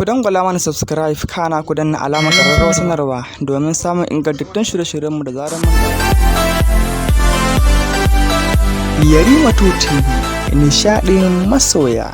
Ku dangwala mana subscribe, kana ku danna alamar ƙararrawar sanarwa domin samun ingantattun shirye-shiryenmu da zarar mun ɗaura. Yarima 2 TV, nishaɗin masoya.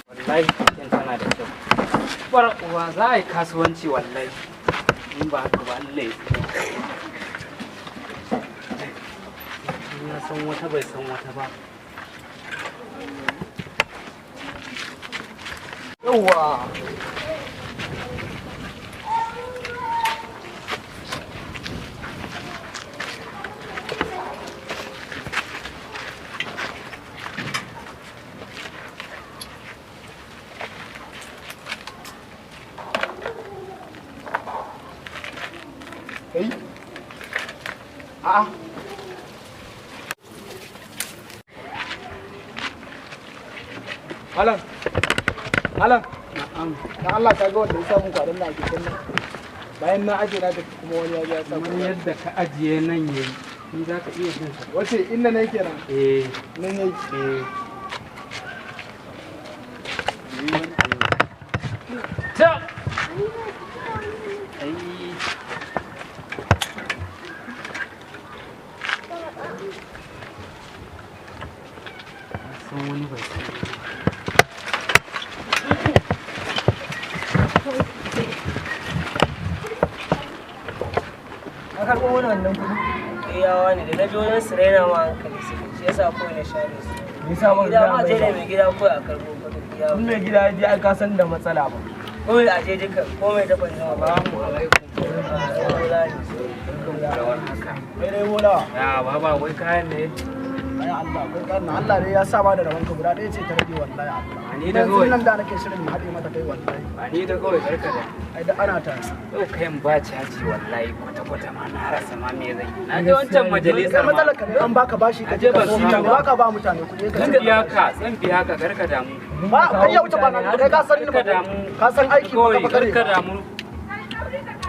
Wallahi keken tana da kyau. Bar uwa, za a yi kasuwanci wallahi. In ba haka ba, Allah ya tsare. Ya san wata bai san wata ba. Yawwa! Kai? A'a. Malam, malam. Na'am. Dan Allah, ka ga wanda ya samu kwaɗon na a keken nan. Bayan na ajiye, na tafi, kuma wani ya je ya samu. Kamar yadda ka ajiye nan yayi, ni za ka iya jin sa. Wace inda na kenan? Eh. Nan yayi. Eh. Ta. Ai. San wani bai san wani ba. Ka karɓo mana wannan kuɗi? Iyawa ne da na ji wajen su raina ma hankali suka shi yasa kawai na share su. Me yasa ba Gida ka ma je mai da ba? mai gida kawai a karɓo kuɗin iyawa. In mai gida ya je, ai ka san da matsala ba. Kawai a je duka komai ta ban zama ba. Salamu alaikum. Bola ne. Da warhaka. Kai dai bola. Ya baba, wai kayan ne? Ai Allah, kai kan Allah dai ya sa ba da rabon ka, guda ɗaya ce ta rage wallahi Allah. Ba ni da Yanzu kawai. nan da nake shirin mu haɗe mata kai wallahi. Ba ni da kawai, barka da. Ai da ana ta. Yau kayan ba caji wallahi, kwata-kwata ma na rasa ma me zai. Na je wancan majalisar Kai ma. matsalar ka ne, an baka bashi ka Aje je ka ban so siya ba. ka ba mutane kuɗi ka Zan ce. biya ka, zan biya ka, karka damu. Ba kai ya wuce ba nan, kai ka san ni Karka ba. damu. Ka san aiki ba Kawai ka kare. karka damu.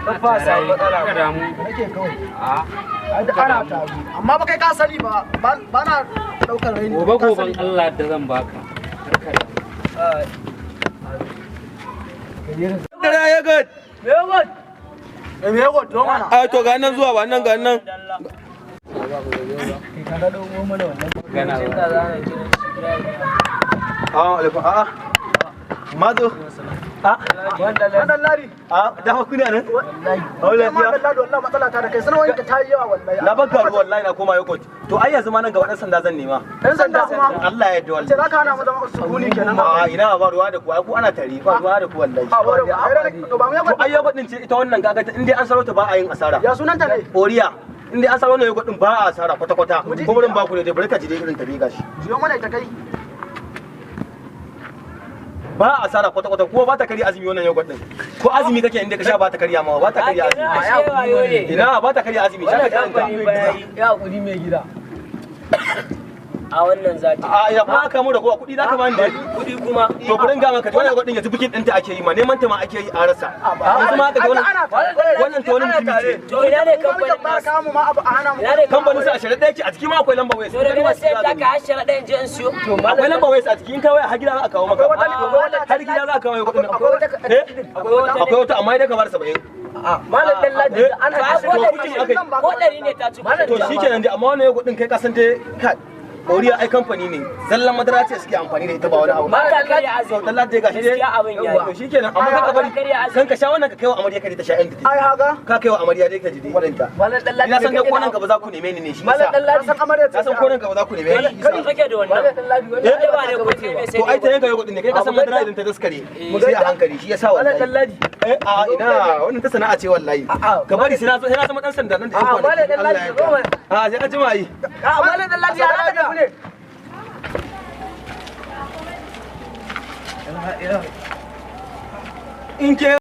Ka fa samu matsala Karka ba. damu. Nake kawai. A Ai da ana ta. Amma ba kai ka sani ba, ba na ɗaukar raini. gobe Ka goben sani. Allah da zan baka. Karka damu. Dara ya god. Me yawan? Eh, me ya gwado mana? A to ga nan zuwa ba nan ga nan. Kai ka ga dogo mana wannan. Gana Cin ba. kaza na kiran shi gida ne. Assalamu alaikum. A'a. Mazo. A Wannan lari. a dama kuna nan? Wallahi. Hau Amma lafiya. wallahi wallahi matsala ta da kai sanarwar ka ta yi yawa wallahi. Na baka ruwa wallahi, na koma yokot. To ai yanzu ma nan gaba dan sanda zan nema. Ɗan sanda kuma. Allah ya yarda Ce za wallahi. ka hana mu zama sukuni kenan. A ina ba ruwa da ku, ai ku ana tari ba ruwa da ku wallahi. A wani ai to ba mu To yawa. ai yokot din ce ita wannan gaga in dai an sarauta ba a yin asara. Ya sunanta ne? Oriya. In dai an sarauta wannan yokot din ba a asara kwata kwata. Ko wurin ba ku ne dai, bari ka ji dai irin ta riga shi. Jiyo mana ita kai. Ba a asara kwata kwata, kuma ba ta karya azumi wannan yokot din. Ko azumi kake inda ka sha ba ta karya ma, ba ta karya azumi. Ashe wayo ne. Ina ba ta karya azumi, sha Wannan ka karanta. kamfani ba ya yi. Ya hakuri mai gida. A wannan zati. A ya kuma aka mu da kowa kuɗi zaka bani dai. Kuɗi kuma. To bari in ga maka wannan yogurt din yanzu bikin ɗinta ake yi ma neman ta ma ake yi a rasa. Yanzu ma aka ga wannan wannan ta wani mutumi ce. To ina ne Kuma muke kamfanin fara nasu? kawo mu ma abu a hana mu. Ina ne Kamfanin su a shirye ɗaya ce a ciki ma akwai lamba waya. To daga nan sai ta ka har sharaɗa in je in siyo. Akwai lamba waya a ciki in ka waya har gida za a kawo maka. Har gida za a kawo yogurt din. Akwai Eh? wata Akwai wata amma idan ka bar 70. Malam Dallaji ana To kuɗin aka yi. ko ɗari ne ta ci. To shikenan dai amma wannan yogurt din kai ka san dai ka Oriya ai kamfani ne zallan madara ce suke amfani da ita ba wani abu. Ba ta karya azumi. To dalla dai gashi dai. Gaskiya abin yayi. To shikenan amma ka bari kan ka sha wannan ka kaiwa amarya ka je ta sha yan Ai haga. Ka kaiwa amarya dai ka ji dai wadanta. Malam Dallaji Ina san dai ko nan gaba za ku neme ni ne shi Malam yasa. Dallaji Ka san amarya ce. Na san ko nan gaba za ku neme ni shi Kai yasa. kake da wannan. Eh? Ai ba ne ko ce mai sai To ai ta yanka yogurt din ne kai ka san madara idan ta daskare sai a hankali shi yasa wallahi. Eh a ina wannan ta sana'a ce wallahi. Ka bari sai na zo sai na zama dan sanda nan da yan kwanaki. Allah ya yarda. A sai an jima yi. Malam Dallaji ya tafi ne. In ke